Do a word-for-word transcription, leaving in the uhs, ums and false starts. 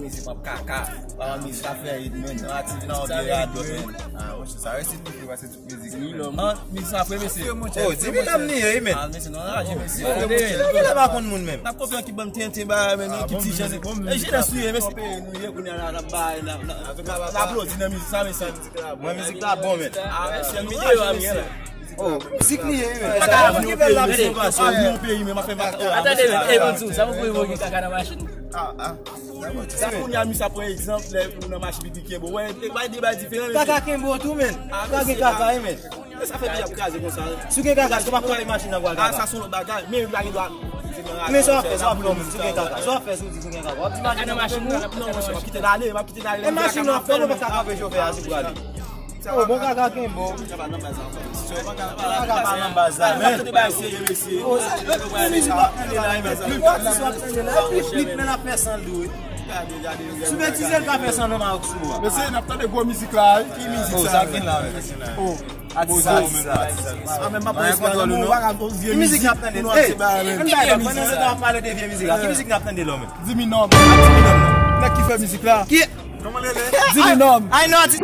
Mizik ap kaka. Pa mizik ap fè hit, men. Nan aktivite nan obi radò, men. Ah, monchè, sa resi tout, resi tout mizik. Wi, lò, man, mizik sa fè, mesye. Oh, di mi dam ni ye, men. Ah, mesye, non, raje, mesye. Tande, men. Ki la pa konn moun menm. N ap konprann ki bann tenten bagay, men, ki ti jan. E jenès nou ye, mesye. Peyi nou ye, kounye a, n ap bay, n ap, n ap, n ap aplodi nan mizik sa, mesye. Mwen, mizik la bon, men. Ah, mesye, nou raje, mesye. Oh, mizik li ye, men. Sa, nou peyi, mesye, nou peyi, men, m ap fè. Atande, men, e, bon, sa pou pou gen kaka nan machin. Ah, ah. Sa kounye a, misye ap pran egzanp, lè ou nan machin pipi kenbe. Wè, e bay de bay diferan, mesye. Kaka kenbe w tou, men. Ah, pa gen kaka, wi, men. E sa fè nou ap kraze konsa. Si w gen kaka, se pa pou ale machin nan pral kaka. Ah, sa se yon lòt bagay. Men, li pa gen dwa. Men sa w ap fè, sa w ap fè, menm, si w gen kaka. Sa w ap fè, si w di si w gen kaka. W ap di machin nan machin nan? Non, monchè, m ap kite l ale, m ap kite l ale. E machin nan ap fè, ou pa ka kanpe chofè a, si w prale. Oh, bon kaka kenbe w. Kaka pa nan baz la, men. Oh, sa, e, e, mizik w ap tande la, e, men. Plis w ap tande la, plis, plis, men l ap fè san l dwe. Sou betize l ka fè san nan Mawòk sou ou a. Mesye, n ap tande gwo mizik la, wi. Ki mizik sa, men? Oh, atis sa, men. Ah, men m ap espere, non, ou pa ka vye mizik pou nou ap tande. Hey, ann bay lòt, pandan se tan w ap pale de vye mizik la, ki mizik n ap tande la, men? Di mi nòm. Di mi nòm, non. Nèg ki fè mizik la. Ki? Kòman l rele? Di mi nòm. Ay, non, di